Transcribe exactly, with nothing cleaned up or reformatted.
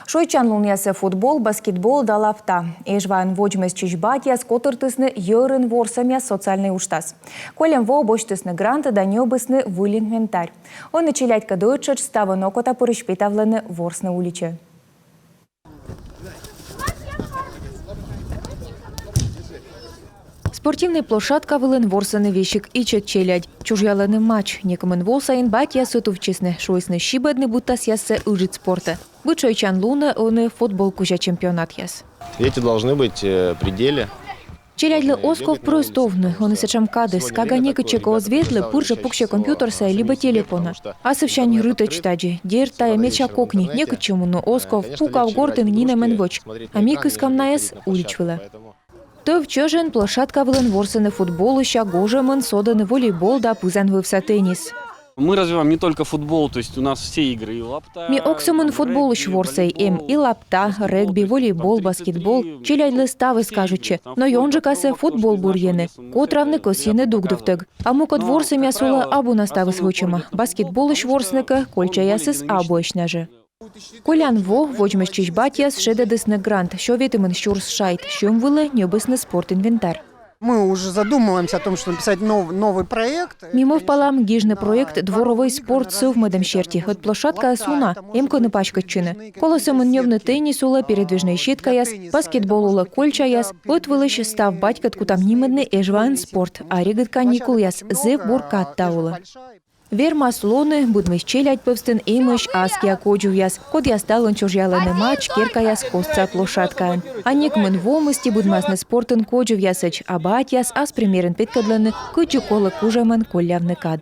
Шойччан лунъясӧ футбол, баскетбол да лапта. Эжваын водзмӧстчысь батьяс котыртісны йӧрын ворсӧмъяс социальнӧй уджтас. Кольӧм во босьтісны грант да ньӧбисны выль инвентарь. Ӧні челядькӧд ӧттшӧтш ставӧн окотапырысь петавлӧны ворсны уличӧ. Спортивнӧй площадка вылын ворсӧны весиг ичӧт челядь. Чужъялӧны матч. Некымын во сайын батьяс ӧтувтчисны, шуисны сибӧдны быдтасъяссӧ ыджыд спортӧ. Быд шойччан лунӧ ӧні футбол кузя чемпионатъяс. Дети должны быть э, в пределе. Челядьлы оз ков прӧст овны, ӧні сэтшӧм кадыс. Кага некытчӧкӧ оз ветлы, пыр жӧ пуксьӧ компьютер сайӧ либӧ телефонӧ. Асывсянь рытӧдз тадзи. Дерт, тайӧ медся кокни, некытчӧ мунны оз ков, пукав гортын нинӧм эн вӧч. А ми кыскам найӧс улич вылӧ. Тӧв чӧжӧн площадка вылын ворсӧны футболысь, а гожӧмын содӧны волейбол да пызан вывса теннис. Мы развиваем не только футбол, то есть у нас все игры и лапта. Ми ог сӧмын футболысь ворсӧй, эм и лапта, регби, волейбол, баскетбол. Челядьлы ставыс кажитчӧ, но ёнджыкасӧ футбол бӧрйӧны, котравны кӧсйӧны дугдывтӧг. А мукӧд ворсӧмъяс улӧ абу на ставыс вӧчӧма. Баскетболысь ворсны кӧ, кольччаясыс абуӧсь на жӧ. Колян во водзмӧстчысь батьяс шедӧдісны грант, сё ветымын сюрс шайт, сьӧм вылӧ ньӧбисны спортинвентарь. Мы уже задумываемся о том, чтобы написать нов- новый проект. Ми мӧвпалам гижны проект «Дворовӧй спорт» сӧвмӧдӧм серти. Ӧд площадкаыс уна, эм кӧні паськӧдчыны. Колӧ сӧмын ньӧбны теннис улӧ передвижнӧй сеткаяс, баскетбол улӧ кольччаяс. Ӧтвылысь став батькӧд кутам нимӧдны Эжваын спорт. А регыд каникулъяс — зэв бур кад та улӧ. Вермас лоны, быдмис челядь пӧвстын эмӧсь аскиа кодзувъяс, кодъяс талун чужъялӧны матч керкаяс костса площадкаын. А некымын во мысти быдмасны спортын кодзувъясӧдз, а батьяс ас примерӧн петкӧдлӧны, кыдзи колӧ кужӧмӧн коллявны кад.